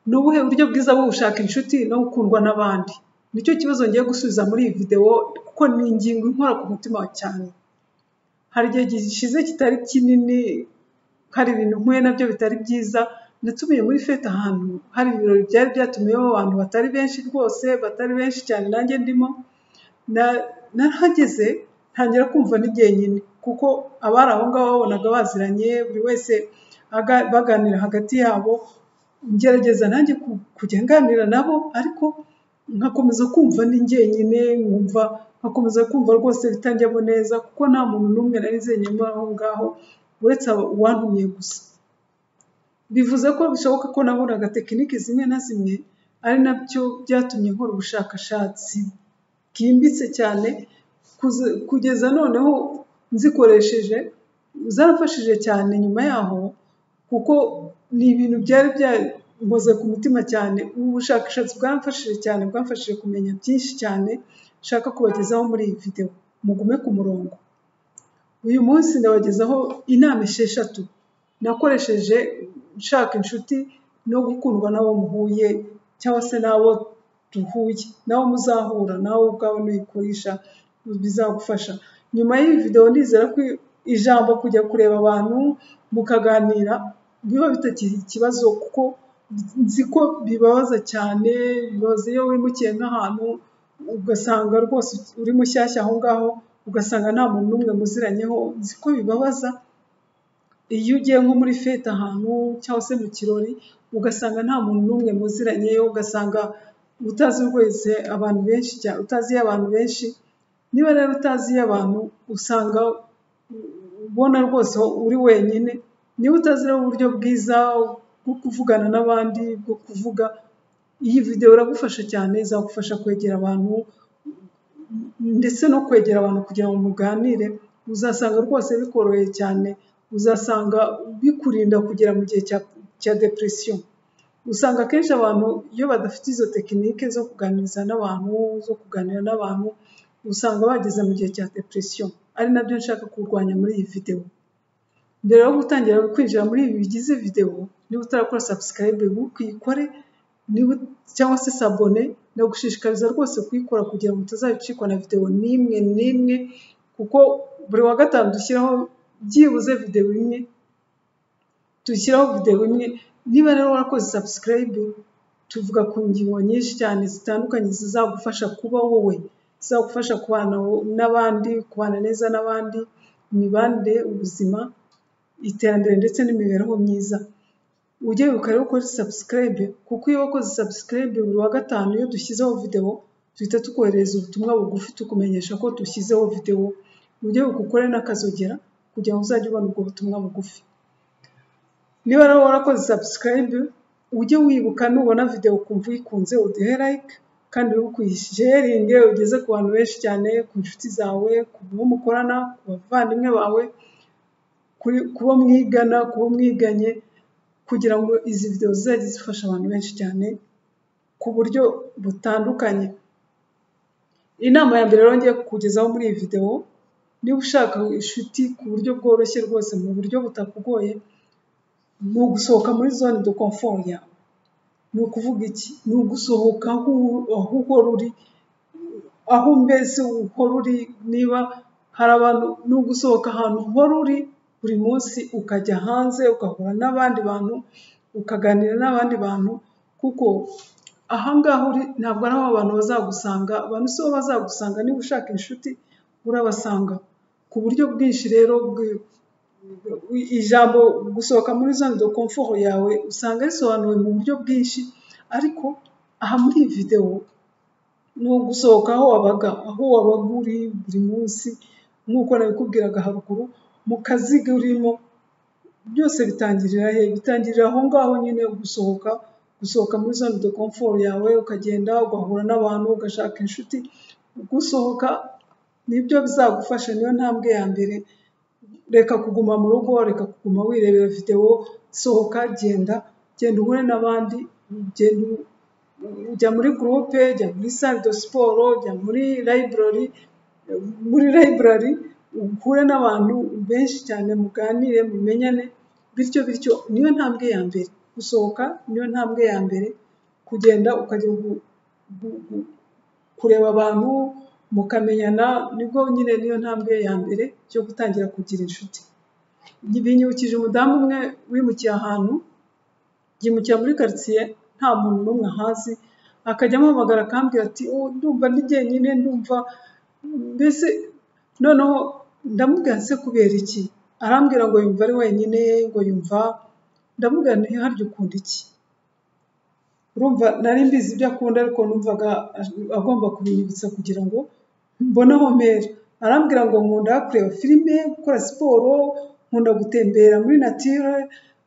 Ni ubuhe buryo bwiza bwo gushaka inshuti no gukundwa n'abandi? Nicyo kibazo ngiye gusubiza muri iyi videwo kuko ni ingingo inkora ku mutima cyane. Hari igihe gishize kitari kinini, hari ibintu mpuye nabyo bitari byiza, natumiye muri fete ahantu hari ibirori byari byatumiwemo abantu batari benshi rwose, batari benshi cyane nanjye ndimo, narahageze ntangira kumva ndi jyenyine kuko abari aho ngaho wabonaga baziranye, buri wese baganira hagati yabo, ngerageza nanjye kujya nganira nabo ariko nkakomeza kumva ndi jyenyine, nkumva nkakomeza kumva rwose bitanjyamo neza kuko nta muntu n'umwe nari nzi aho ngaho uretse uwantumiye gusa. Bivuze ko bishoboka ko nabonaga tekinike zimwe na zimwe, ari nabyo byatumye nkora ubushakashatsi bwimbitse cyane kugeza noneho nzikoresheje, zaramfashije cyane nyuma yaho kuko ni ibintu byari byankoze ku mutima cyane. Ubu bushakashatsi bwaramfashije cyane, bwamfashije kumenya byinshi cyane nshaka kubagezaho muri iyi videwo. Mugume ku murongo. Uyu munsi ndabagezaho inama 6 nakoresheje nshaka inshuti no gukundwa n'abo muhuye cyangwa se n'abo duhuye, n'abo muzahura, nawe ubwawe nuyikoresha bizagufasha. Nyuma y'iyi videwo ndizera ko ijambo kujya kureba abantu mukaganira biba bitakiri ikibazo kuko nzi ko bibabaza cyane, bibabaza iyo wimukiye nk'ahantu ugasanga rwose uri mushyashya aho ngaho, ugasanga nta muntu n'umwe muziranyeho, nzi ko bibabaza. Iyo ugiye nko muri fete ahantu cyangwa se mu kirori ugasanga nta muntu n'umwe muziranyeyo, ugasanga utazi rwose abantu benshi cyane, utazi abantu benshi. Niba rero utazi abantu usanga ubona rwose uri wenyine. Niba utazi rero uburyo bwiza bwo kuvugana n'abandi, bwo kuvuga, iyi videwo iragufasha cyane, izagufasha kwegera abantu ndetse no kwegera abantu kugira ngo muganire, uzasanga rwose bikoroheye cyane, uzasanga bikurinda kugera mu gihe cya depression. Usanga akenshi abantu iyo badafite izo tekinike zo kuganiriza n'abantu, zo kuganira n'abantu, usanga bageze mu gihe cya depression, ari nabyo nshaka kurwanya muri iyi videwo. Mbere yo gutangira kwinjira muri ibi bigize videwo, niba utarakora subscribe uyikore cyangwa se s'abonner, ndagushishikariza rwose kuyikora kugira ngo utazabicikwa na videwo n'imwe n'imwe, kuko buri wa gatanu dushyiraho byibuze videwo imwe, dushyiraho videwo imwe. Niba rero warakoze subscribe, tuvuga ku ngingo nyinshi cyane zitandukanye zizagufasha kuba wowe, zizagufasha kubana n'abandi, kubana neza n'abandi, imibanire, ubuzima, iterambere ndetse n'imibereho myiza. Ujye wibuka rero gukora subscribe kuko iyo wakoze subscribe buri wa gatanu iyo dushyizeho videwo duhita tukoherereza ubutumwa bugufi tukumenyesha ko dushyizeho videwo. Ujye wibuka ukore n'akazogera kugira ngo uzajye ubona ubwo butumwa bugufi. Niba rero warakoze subscribe, ujye wibuka nubona videwo ukumva uyikunze uduhe like kandi wibuke uyisharinge ugeze ku bantu benshi cyane, ku nshuti zawe, ku bo mukorana, ku bavandimwe bawe, ku bo mwigana, ku bo mwiganye, kugira ngo izi videwo zizajye zifasha abantu benshi cyane ku buryo butandukanye. Inama ya mbere rero ngiye kukugezaho muri iyi videwo, niba ushaka inshuti ku buryo bworoshye rwose mu buryo butakugoye, ni ugusohoka muri zone de confort yawe. Ni ukuvuga iki? Ni ugusohoka aho uhora uri, aho mbese uhora uri, niba hari abantu, ni ugusohoka ahantu uhora uri buri munsi ukajya hanze ugahura n'abandi bantu, ukaganira n'abandi bantu, kuko aha ngaha uri ntabwo ari aho abantu bazagusanga, abantu si bo bazagusanga. Niba ushaka inshuti urabasanga ku buryo bwinshi. Rero ijambo gusohoka muri zone de confort yawe usanga risobanuwe mu buryo bwinshi, ariko aha muri iyi videwo ni ugusohoka aho wabaga, aho wabaga uri buri munsi, nk'uko nabikubwiraga haruguru, mu kaziga urimo, byose bitangirira he? Bitangirira aho ngaho nyine, gusohoka, gusohoka muri zone de confort yawe, ukagenda ugahura n'abantu, ugashaka inshuti. Gusohoka nibyo bizagufasha, niyo ntambwe ya mbere. Reka kuguma mu rugo, reka kuguma wirebera videwo, sohoka, genda, genda uhure n'abandi, genda ujya muri groupe, jya muri salle de sport, jya muri library, muri library uhure n'abantu benshi cyane, muganire, mumenyane, bityo bityo niyo ntambwe ya mbere. Gusohoka niyo ntambwe ya mbere, kugenda ukajya kureba abantu mukamenyana, nibwo nyine niyo ntambwe ya mbere yo gutangira kugira inshuti. Binyibukije umudamu umwe wimukiye ahantu, yimukira muri karitsiye nta muntu n'umwe ahazi, akajya ampamagara akambwira ati ndumva ndi jyenyine, ndumva mbese. Noneho ndamubwira se kubera iki? Arambwira ngo yumva ari wenyine, ngo yumva. Ndamubwira nti harya ukunda iki? Urumva nari mbizi ibyo akunda, ariko numvaga agomba kubinyibutsa kugira ngo mbone aho mpera. Arambwira ngo nkunda kureba filime, gukora siporo, nkunda gutembera muri nature,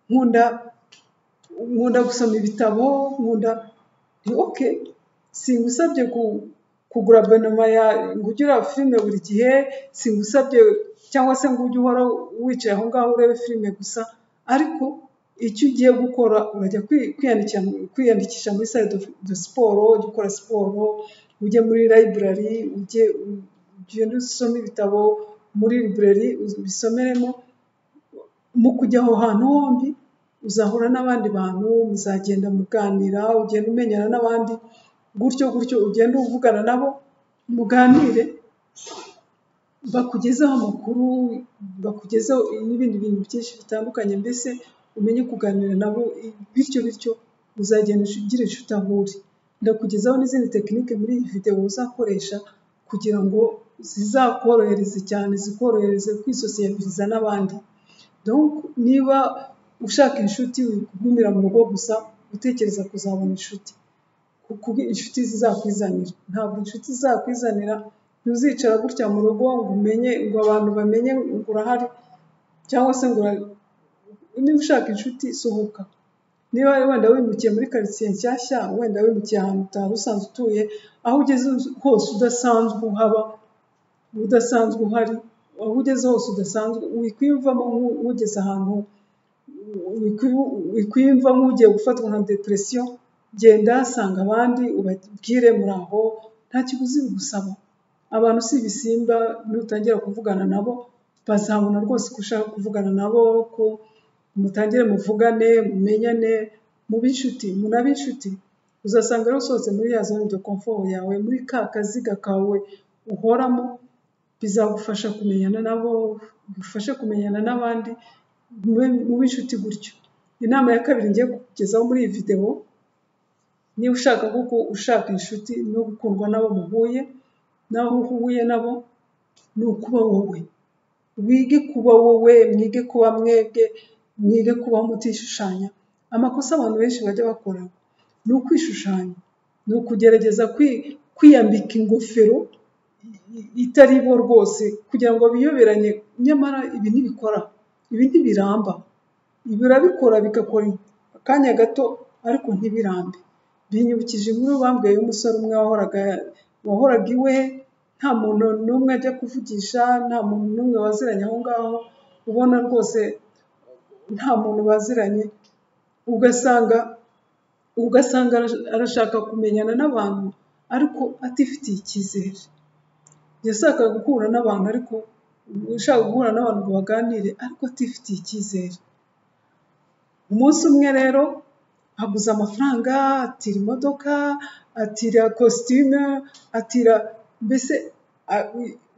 nkunda gusoma ibitabo, nkunda. Okay, singusabye kugura abonnement ya ngo ujye ureba filime buri gihe, singusabye cyangwa se ngo ujye uhora wicaye aho ngaho urebe filime gusa, ariko icyo ugiye gukora urajya kwiyandikisha muri salle de sport, ujye ukora siporo, ujye muri library, ujye ugende usome ibitabo muri library ubisomeremo. Mu kujya aho hantu hombi uzahura n'abandi bantu, muzagenda muganira, ugenda umenyana n'abandi, gutyo gutyo ugenda uvugana nabo, muganire, bakugezeho amakuru, bakugezeho n'ibindi bintu byinshi bitandukanye, mbese umenye kuganira nabo, bityo bityo uzagenda ugira inshuti aho uri. Ndakugezaho n'izindi technique muri iyi videwo uzakoresha kugira ngo zizakorohereze cyane, zikorohereze kwisosiyaliza n'abandi. Donc niba ushaka inshuti, wigumira mu rugo gusa utekereza kuzabona inshuti, kuko inshuti zizakwizanira. Ntabwo inshuti zizakwizanira, ntuzicara gutya mu rugo ngo umenye ngo abantu bamenye ngo urahari cyangwa se ngo, niba ushaka inshuti sohoka. Niba wenda wimukiye muri karitsiye nshyashya, wenda wimukiye ahantu utari usanzwe utuye, aho ugeze hose udasanzwe uhaba, udasanzwe uhari, aho ugeze hose udasanzwe, wikwiyumvamo nk'ugeze ahantu, wikwiyumvamo nk'ugiye gufatwa nka dépression, genda sanga abandi ubabwire muraho, nta kiguzi bigusaba. Abantu si ibisimba, nutangira kuvugana nabo bazabona rwose ko ushaka kuvugana nabo, ko mutangire muvugane, mumenyane, mube inshuti, munabe inshuti. Uzasanga rero usohotse muri ya zone de confort yawe, muri ka kaziga kawe uhoramo, bizagufasha kumenyana nabo, bigufashe kumenyana n'abandi, mube inshuti gutyo. Inama ya kabiri ngiye kukugezaho muri iyi videwo, niba ushaka koko ushaka inshuti no gukundwa n'abo muhuye, n'aho uhuye nabo, ni ukuba wowe. Wige kuba wowe, mwige kuba mwebwe, mwige kubaho mutishushanya. Amakosa abantu benshi bajya bakora ni ukwishushanya, ni ukugerageza kwiyambika ingofero itari bo rwose kugira ngo biyoberanye, nyamara ibi ntibikora, ibi ntibiramba. Ibi urabikora bigakora akanya gato ariko ntibirambe. Binyibukije inkuru bambwiye y'umusore umwe wahoraga iwe, nta muntu n'umwe ajya kuvugisha, nta muntu n'umwe baziranye aho ngaho, ubona rwose nta muntu baziranye, ugasanga arashaka kumenyana n'abantu ariko atifitiye icyizere. Yashakaga guhura n'abantu ariko ushaka guhura n'abantu ngo baganire ariko atifitiye icyizere. Umunsi umwe rero aguza amafaranga, atira imodoka, atira kositime, atira mbese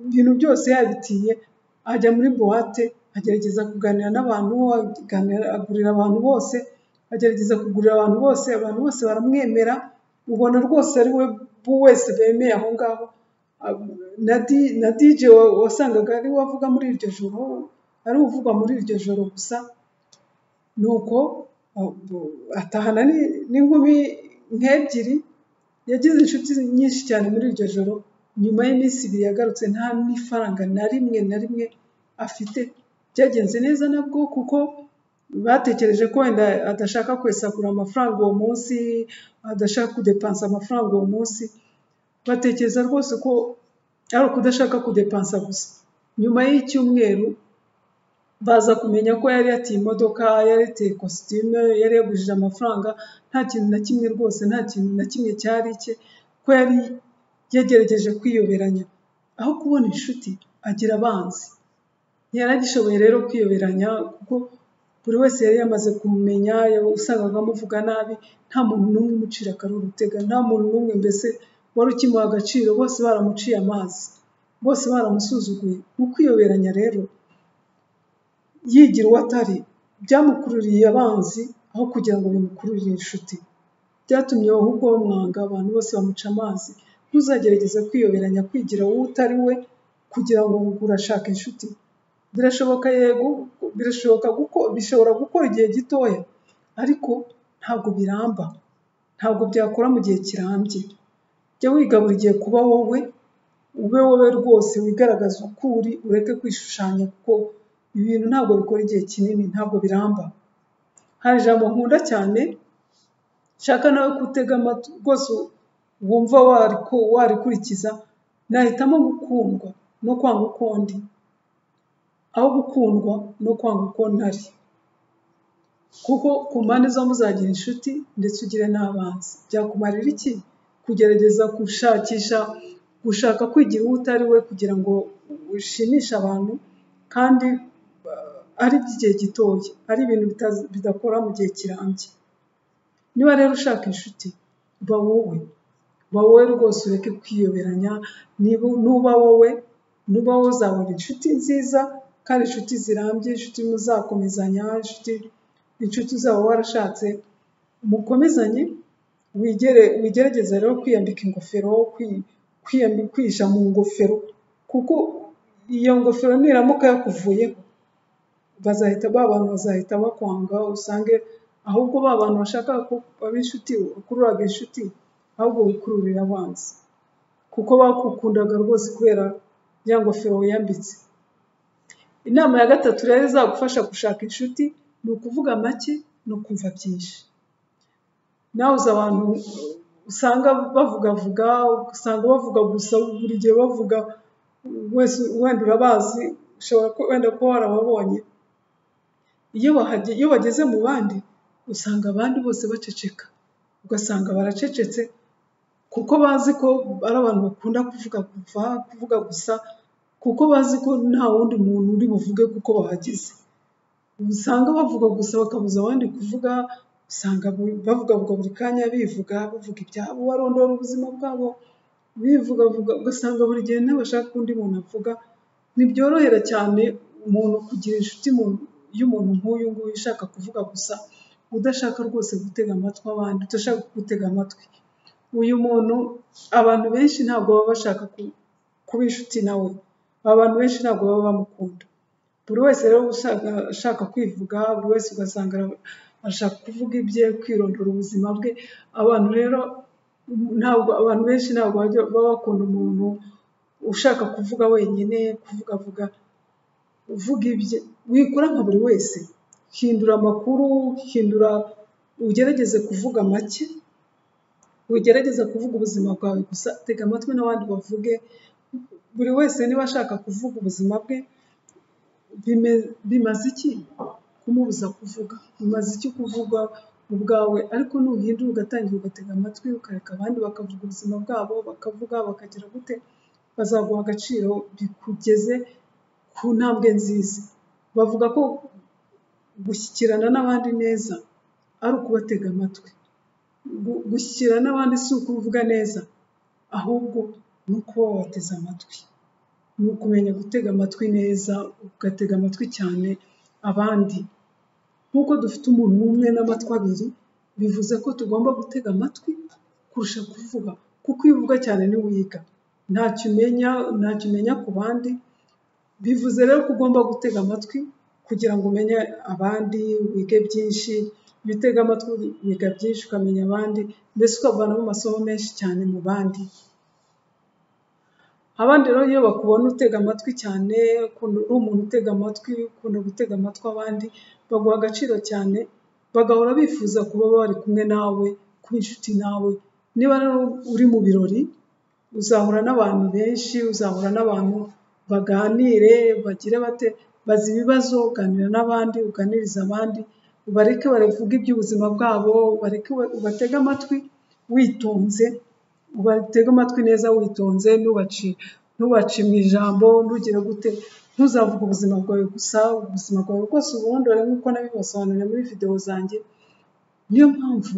ibintu byose yabitiye, ajya muri boîte, agerageza kuganira n'abantu, agurira abantu bose, agerageza kugurira abantu bose, abantu bose baramwemera, ubona rwose ari we wese bemeye aho ngaho, na DJ wasangaga ari we avuga muri iryo joro, ari we uvugwa muri iryo joro gusa, nuko atahana n'inkumi nk'ebyiri, yagize inshuti nyinshi cyane muri iryo joro, nyuma y'iminsi 2 yagarutse nta n'ifaranga na rimwe na rimwe afite. Byagenze neza nabwo kuko batekereje ko wenda adashaka kwesagura amafaranga uwo munsi, adashaka kudepansa amafaranga uwo munsi, batekereza rwose ko ari ukudashaka kudepansa gusa. Nyuma y'icyumweru baza kumenya ko yari yatiye imodoka, yari yatiye kositime, yari yagujije amafaranga, nta kintu na kimwe rwose, nta kintu na kimwe cyari icye, ko yari yagerageje kwiyoberanya. Aho kubona inshuti agira abanzi. Ntiyari agishoboye rero kwiyoberanya kuko Buri wese yari yamaze kumumenya, usangaga amuvuga nabi, nta muntu n'umwe umucira akari urutega, nta muntu n'umwe mbese wari ukimuha agaciro, bose baramuciye amazi, bose baramusuzuguye. Mu kwiyoberanya rero yigira uwo atari, byamukururiye abanzi aho kugira ngo bimukururire inshuti. Byatumye ahubwo bamwanga, abantu bose bamuca amazi. Ntuzagerageze kwiyoberanya, kwigira uwo utari we kugira ngo urashaka inshuti. Birashoboka yego, birashoboka bishobora gukora igihe gitoya, ariko ntabwo biramba, ntabwo byakora mu gihe kirambye. Jya wiga buri gihe kuba wowe, ube wowe rwose, wigaragaze uko uri, ureke kwishushanya kuko ibintu ntabwo bikora igihe kinini, ntabwo biramba. Hari ijambo nkunda cyane, nshaka nawe gutega amatwi rwose wumva warikurikiza, nahitamo gukundwa no kwanga uko ndi, aho gukundwa no kwanga uko ntari. Kuko ku mpande zombi uzagira inshuti ndetse ugire n'abanzi. Byakumarira iki kugerageza gushakisha, gushaka kwigira uwo utari we kugira ngo ushimishe abantu, kandi ari iby'igihe gitoya, ari ibintu bidakora mu gihe kirambye. Niba rero ushaka inshuti, ba wowe, ba wowe rwose, ureke kwiyoberanya, nuba wowe, nuba wowe uzabona inshuti nziza kandi inshuti zirambye, inshuti muzakomezanya, inshuti uzaba warashatse mukomezanye, wigerageze rero kwiyambika ingofero, kwihisha mu ngofero, kuko iyo ngofero niramuka yakuvuyeho, bazahita ba bantu bazahita bakwanga, usange ahubwo ba bantu bashaka ko baba inshuti, ukururaga inshuti, ahubwo wikururira abanzi, kuko bagukundaga rwose kubera ya ngofero wiyambitse. Inama ya gatatu rero izagufasha gushaka inshuti ni ukuvuga make no kumva byinshi. Nawe uzi abantu usanga bavugavuga, usanga bavuga gusa buri gihe bavuga, wese wenda urabazi, ushobora wenda kuba warababonye. Iyo bageze mu bandi, usanga abandi bose baceceka, ugasanga baracecetse kuko bazi ko ari abantu bakunda kuvuga kuvuga gusa, kuko bazi ko nta wundi muntu uri buvuge kuko bahageze. Usanga bavuga gusa bakabuza abandi kuvuga, usanga bavugavuga buri kanya, bivuga, bavuga ibyabo, barondora ubuzima bwabo, bivugavuga, ugasanga buri gihe ntibashaka ko undi muntu avuga. Ntibyorohera cyane umuntu kugira inshuti y'umuntu nk'uyu nguyu ushaka kuvuga gusa, udashaka rwose gutega amatwi abandi, udashaka gutega amatwi. Uyu muntu abantu benshi ntabwo baba bashaka kuba inshuti nawe, abantu benshi ntabwo baba bamukunda. Buri wese rero ashaka kwivuga, buri wese ugasanga ashaka kuvuga ibye, kwirondora ubuzima bwe. Abantu rero ntabwo, abantu benshi ntabwo baba bakunda umuntu ushaka kuvuga wenyine, kuvugavuga, uvuga ibye. Wikora nka buri wese, hindura amakuru, hindura, ugerageze kuvuga make, ugerageze kuvuga ubuzima bwawe gusa, tega amatwi n'abandi bavuge. Buri wese niba ashaka kuvuga ubuzima bwe, bimaze iki kumubuza kuvuga? Bimaze iki kuvuga ubwawe? Ariko nuhindura ugatangira ugatega amatwi, ukareka abandi bakavuga ubuzima bwabo, bakavuga bakagira gute, bazaguha agaciro bikugeze ku ntambwe nziza. Bavuga ko gushyikirana n'abandi neza ari ukubatega amatwi. Gushyikirana n'abandi si ukuvuga neza, ahubwo ni ukuba wabateze amatwi. Ni ukumenya gutega amatwi neza, ugatega amatwi cyane abandi. Nk'uko dufite umuntu umwe n'amatwi abiri, bivuze ko tugomba gutega amatwi kurusha kuvuga, kuko iyo uvuga cyane ntiwiga, ntacyo umenya, ntacyo umenya ku bandi. Bivuze rero ko ugomba gutega amatwi kugira ngo umenye abandi, wige byinshi. Iyo utega amatwi wiga byinshi, ukamenya abandi, mbese ukavanamo amasomo menshi cyane mu bandi. Abandi rero iyo bakubona utega amatwi cyane, uri umuntu utega amatwi, ukunda gutega amatwi abandi, baguha agaciro cyane, bagahora bifuza kuba bari kumwe nawe, kuba inshuti nawe. Niba rero uri mu birori, uzahura n'abantu benshi, uzahura n'abantu baganire, bagire bate, baza ibibazo, uganira n'abandi, uganirize abandi, ubareke bavuge iby'ubuzima bwabo, ubareke ubatege amatwi witonze, ubatege amatwi neza witonze, ntubace mu ijambo, ntugire gute, Ntuzavuge ubuzima bwawe gusa, ubuzima bwawe bwose uburondore nk'uko nabibasobanuriye muri videwo zanjye. Niyo mpamvu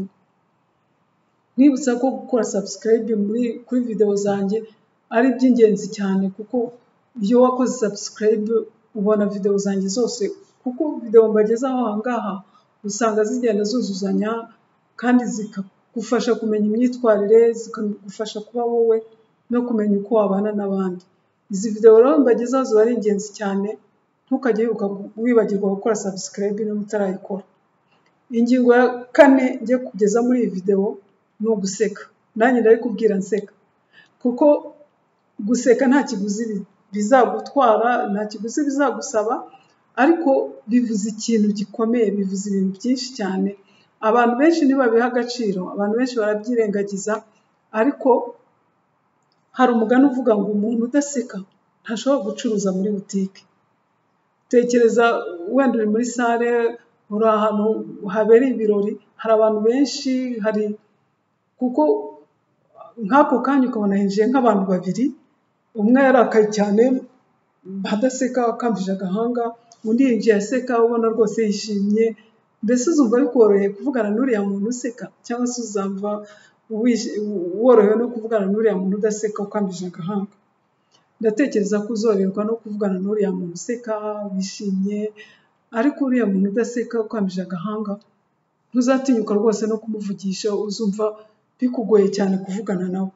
nkwibutsa ko gukora subscribe kuri videwo zanjye ari iby'ingenzi cyane, kuko iyo wakoze subscribe ubona videwo zanjye zose, kuko videwo mbagezaho aha ngaha usanga zigenda zuzuzanya kandi zikagufasha kumenya imyitwarire, zikagufasha kuba wowe no kumenya uko wabana n'abandi. Izi videwo rero mbagezaho ziba ari ingenzi cyane, ntukajye wibagirwa gukora subscribe niba utarayikora. Ingingo ya kane ngiye kugeza muri iyi videwo ni uguseka. Nanjye ndabikubwira nseka, kuko guseka nta kiguzi bizagutwara, nta kiguzi bizagusaba, ariko bivuze ikintu gikomeye, bivuze ibintu byinshi cyane. Abantu benshi ntibabiha agaciro, abantu benshi barabyirengagiza, ariko hari umugani uvuga ngo umuntu udaseka ntashobora gucuruza muri butike. Tekereza wenda uri muri sale, uri ahantu habereye ibirori, hari abantu benshi, hari kuko nk'ako kanya ukabona hinjiye nk'abantu babiri, umwe yarakaye cyane adaseka akambije agahanga, undi yinjiye aseka ubona rwose yishimye, mbese uzumva bikoroheye kuvugana n'uriya muntu useka, cyangwa se uzumva worohewe no kuvugana n'uriya muntu udaseka ukambije agahanga. Ndatekereza ko uzoroherwa no kuvugana n'uriya muntu useka wishimye, ariko uriya muntu udaseka ukambije agahanga ntuzatinyuka rwose no kumuvugisha, uzumva bikugoye cyane kuvugana nawe.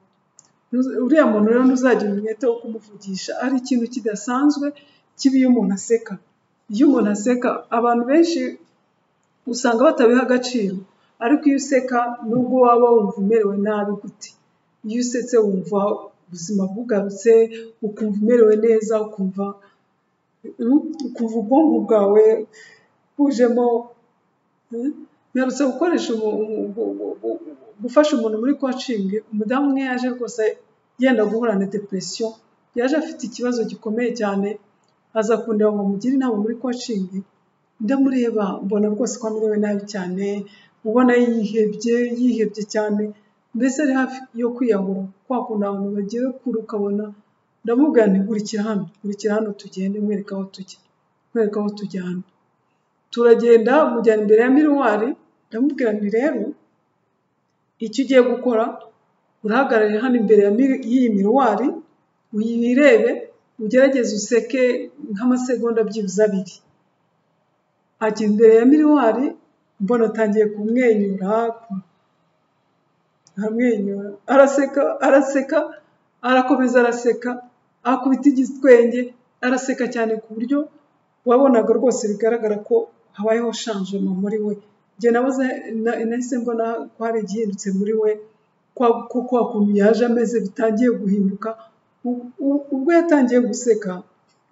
Uriya muntu rero ntuzagira umwete wo kumuvugisha. Ari ikintu kidasanzwe kiba iyo umuntu aseka. Iyo umuntu aseka abantu benshi usanga batabiha agaciro, ariko iyo useka nubwo waba wumva umerewe nabi gute, iyo usetse wumva ubuzima bugarutse, ukumva umerewe neza, ukumva ubwonko bwawe bujemo. Mperutse gukoresha gufasha umuntu muri coaching, umudamu umwe yaje rwose yenda guhura na depression, yaje afite ikibazo gikomeye cyane, aza kundeba ngo mugire inama muri coaching, ndamureba mbona rwose ko amerewe nabi cyane, ubona yihebye, yihebye cyane, mbese ari hafi yo kwiyahura, kwa kundi abantu bagiye kure ukabona, ndamubwira nti nkurikira hano, nkurikira hano tugende, nkwereke aho tujya, nkwereke aho tujyana. Turagenda mujyana imbere ya miruwari, ndamubwira nti rero icyo ugiye gukora, urahagarara hano imbere y'iyi miruwari, uyirebe, ugerageze useke nk'amasegonda byibuze abiri. Ajya imbere ya miruwari, mbona atangiye kumwenyura, aramwenyura, araseka, araseka, arakomeza araseka, akubita igitwenge, araseka cyane ku buryo wabonaga rwose bigaragara ko habayeho changement muri we. Njye nahise mbona ko hari igihindutse muri we, ko kwa kuntu yaje ameze bitangiye guhinduka. Ubwo yatangiye guseka,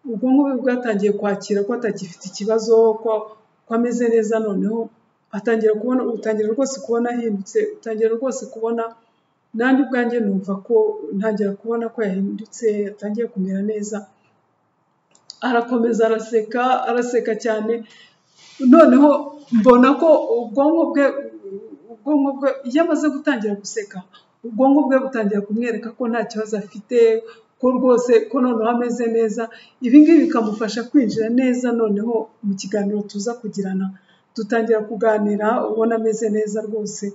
ubwonko bwe bwatangiye kwakira ko atagifite ikibazo, ko ameze neza noneho, atangira kubona, utangira rwose kubona ahindutse, utangira rwose kubona, nanjye ubwanjye numva ko ntangira kubona ko yahindutse, atangiye kumera neza. Arakomeza araseka, araseka cyane, noneho mbona ko ubwonko bwe iyo amaze gutangira guseka, ubwonko bwe butangira kumwereka ko nta kibazo afite, ko rwose ko noneho ameze neza. Ibi ngibi bikamufasha kwinjira neza noneho mu kiganiro tuza kugirana, dutangira kuganira ubona ameze neza rwose.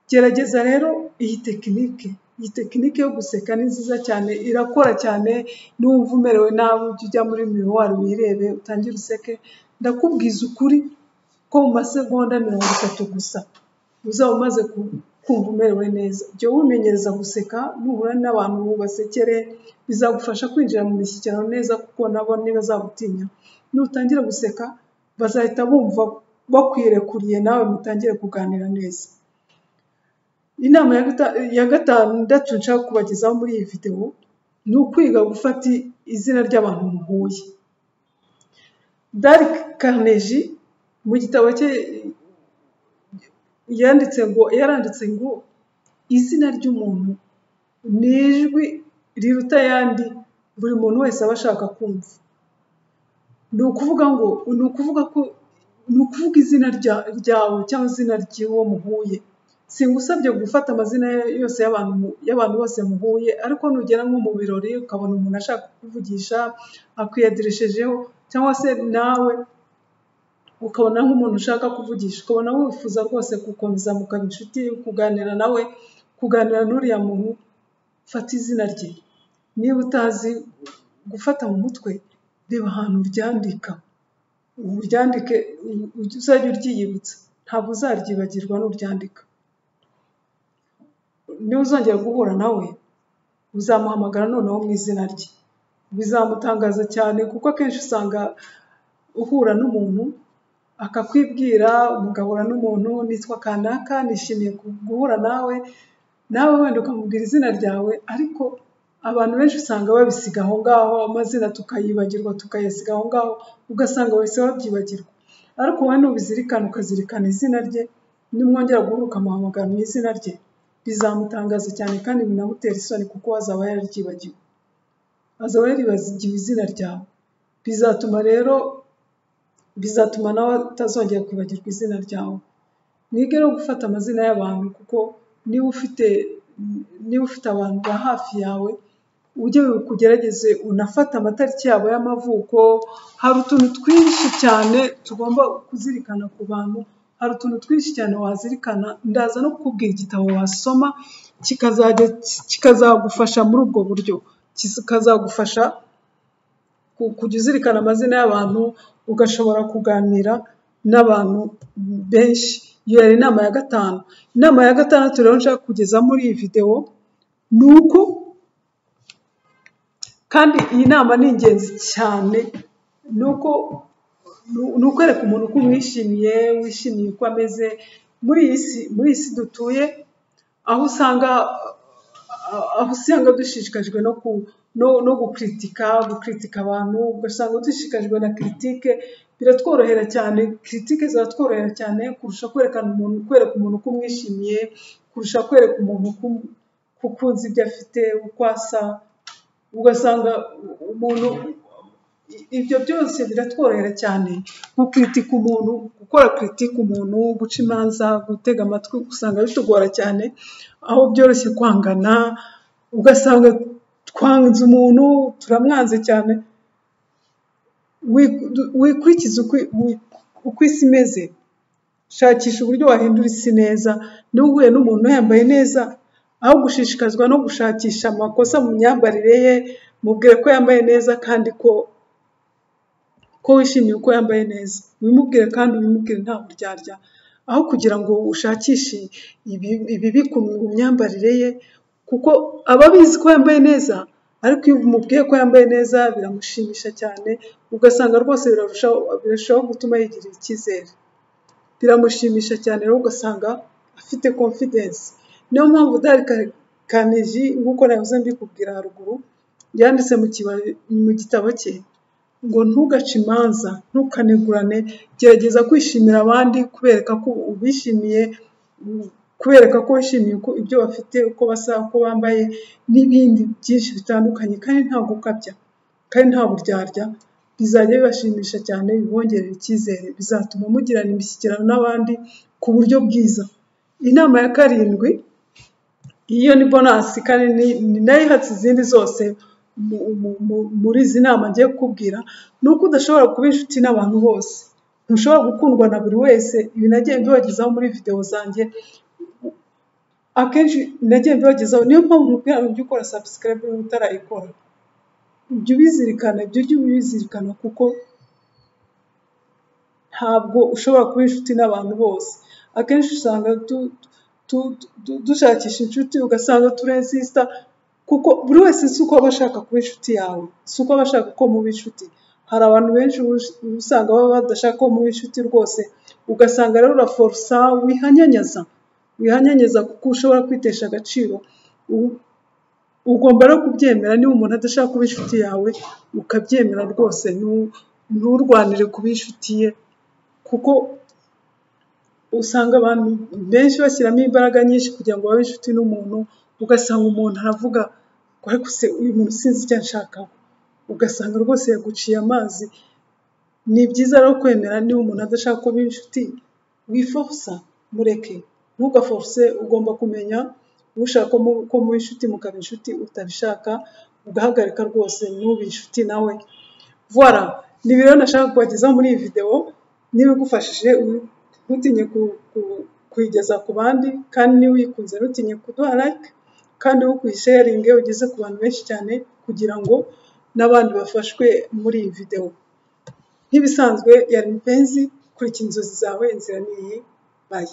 Gerageza rero iyi tekinike, iyi tekinike yo guseka ni nziza cyane, irakora cyane, niwumva umerewe nabi ujye ujya muri miruwari wirebe, utangire useke, ndakubwiza ukuri ko mu masegonda 30 gusa uzaba umaze kumva umerewe neza. Jya wimenyereza guseka, nuhura n'abantu basekere, bizagufasha kwinjira mu mishyikirano neza kuko nabo ntibazagutinya. Nutangira guseka bazahita bumva bakwirekuriye, nawe mutangire kuganira neza. Inama ya gatandatu nshaka kubagezaho muri iyi videwo ni ukwiga gufata izina ry'abantu muhuye. Dale Carnegie mu gitabo cye yanditse ngo, yaranditse ngo izina ry'umuntu ni ijwi riruta ayandi buri muntu wese aba ashaka kumva. Ni ukuvuga ngo, ni ukuvuga ko, ni ukuvuga izina ryawe cyangwa izina ry'uwo muhuye. Singusabye gufata amazina yose y'abantu bose muhuye, ariko nugera nko mu birori ukabona umuntu ashaka kukuvugisha akwiyadirishijeho, cyangwa se nawe ukabona nk'umuntu ushaka kuvugisha, ukabona wifuza rwose gukomeza mukaba inshuti, kuganira nawe, kuganira n'uriya muntu, fata izina rye. Niba utazi gufata mu mutwe, reba ahantu uryandika, uryandike uzajye uryiyibutsa, ntabwo uzaryibagirwa nuryandika. Niba uzongera guhura nawe, uzamuhamagara noneho mu izina rye, bizamutangaza cyane kuko akenshi usanga uhura n'umuntu akakwibwira, mugahura n'umuntu nitwa kanaka, nishimiye guhura nawe, nawe wenda ukamubwira izina ryawe, ariko abantu benshi usanga babisiga aho ngaho, amazina tukayibagirwa tukayasiga aho ngaho, ugasanga bahise babyibagirwa. Ariko wowe nubizirikana ukazirikana izina rye, nimwongera guhura ukamuhamagara mu izina rye, bizamutangaza cyane kandi binamutera isoni kuko azaba yararyibagiwe, azaba yaribagiwe izina ryawe. Bizatuma rero, bizatuma nawe atazongera kwibagirwa izina ryawe. Mwige no gufata amazina y'abantu kuko niba ufite abantu ba hafi yawe, ujye ugerageze unafate amatariki yabo y'amavuko. Hari utuntu twinshi cyane tugomba kuzirikana ku bantu, hari utuntu twinshi cyane wazirikana. Ndaza no kukubwira igitabo wasoma kikazagufasha muri ubwo buryo, kikazagufasha kujya uzirikana amazina y'abantu, ugashobora kuganira n'abantu benshi. Iyo yari inama ya gatanu. Inama ya gatandatu rero nshaka kugeza muri iyi videwo ni uko, kandi iyi nama ni ingenzi cyane, ni uko ni ukwereka umuntu ko umwishimiye, wishimiye uko ameze. Muri iyi si dutuye, aho usanga dushishikajwe no gukritika abantu, ugasanga dushishikajwe na kiritike, biratworohera cyane, kiritike ziratworohera cyane kurusha kwereka umuntu ko umwishimiye, kurusha kwereka umuntu ko ukunze ibyo afite, uko asa, ugasanga umuntu ibyo byose biratworohera cyane gukritika umuntu, gukora kiritike umuntu, guca imanza, gutega amatwi, usanga bitugora cyane, aho byoroshye kwangana, ugasanga twanze umuntu, turamwanze cyane. Wikurikize uko isi imeze, shakisha uburyo wahindura isi neza. Niba uhuye n'umuntu yambaye neza, aho gushishikazwa no gushakisha amakosa mu myambarire ye, mubwire ko yambaye neza kandi ko wishimiye uko yambaye neza, ubimubwire kandi ubimubwire nta buryarya, aho kugira ngo ushakishe ibibi ku myambarire ye, kuko aba abizi ko yambaye neza, ariko iyo umubwiye ko yambaye neza biramushimisha cyane, ugasanga rwose birarushaho gutuma yigirira icyizere, biramushimisha cyane rero ugasanga afite confidence. Niyo mpamvu Dale Carnegie, nk'uko nahoze mbikubwira haruguru, yanditse mu gitabo cye ngo ntugace imanza, ntukanegurane, gerageza kwishimira abandi, kubereka ko ubishimiye, kubereka ko wishimiye ibyo bafite, uko basa, uko bambaye n'ibindi byinshi bitandukanye, kandi nta gukabya, kandi nta buryarya, bizajya bibashimisha cyane, bibongerera icyizere, bizatuma mugirana imishyikirano n'abandi ku buryo bwiza. Inama ya karindwi, iyo ni bonasi kandi ni nayo ihatse izindi zose muri izi nama ngiye kukubwira, ni uko udashobora kuba inshuti n'abantu bose, ntushobora gukundwa na buri wese. Ibi nagiye mbibagezaho muri videwo zanjye, akenshi nagiye mbibagezaho. Niyo mpamvu nkubwira ngo ujye ukora subscribe niba utarayikora, jya ubizirikana, ibyo ujye ubizirikana kuko ntabwo ushobora kuba inshuti n'abantu bose. Akenshi usanga dushakisha inshuti, ugasanga turensisita, kuko buri wese si uko aba ashaka kuba inshuti yawe, si uko aba ashaka ko muba inshuti. Hari abantu benshi usanga baba badashaka ko muba inshuti rwose, ugasanga rero uraforosa, wihanyanyaza kuko ushobora kwitesha agaciro. Ugomba rero kubyemera, niba umuntu adashaka kuba inshuti yawe ukabyemera rwose, nturwanire kuba inshuti ye, kuko usanga abantu benshi bashyiramo imbaraga nyinshi kugira ngo babe inshuti n'umuntu, ugasanga umuntu aravuga ngo ariko se uyu muntu sinzi icyo anshakaho, ugasanga rwose yaguciye amazi. Ni byiza rero kwemera niba umuntu adashaka kuba inshuti, wiforosa, mureke. Ntugaforce, ugomba kumenya ushaka ko muba inshuti mukaba inshuti, utabishaka ugahagarika rwose ntube inshuti nawe. Voilà, ni ibi rero nashaka kubagezaho muri iyi videwo. Niba igufashije, ntutinye kuyigeza ku bandi, kandi niba uyikunze ntutinye kuduha like, kandi ukuyisharinge ugeze ku bantu benshi cyane kugira ngo n'abandi bafashwe muri iyi videwo. Nk'ibisanzwe, yari Mupenzi, kurikira inzozi zawe, inzira ni iyi, bye.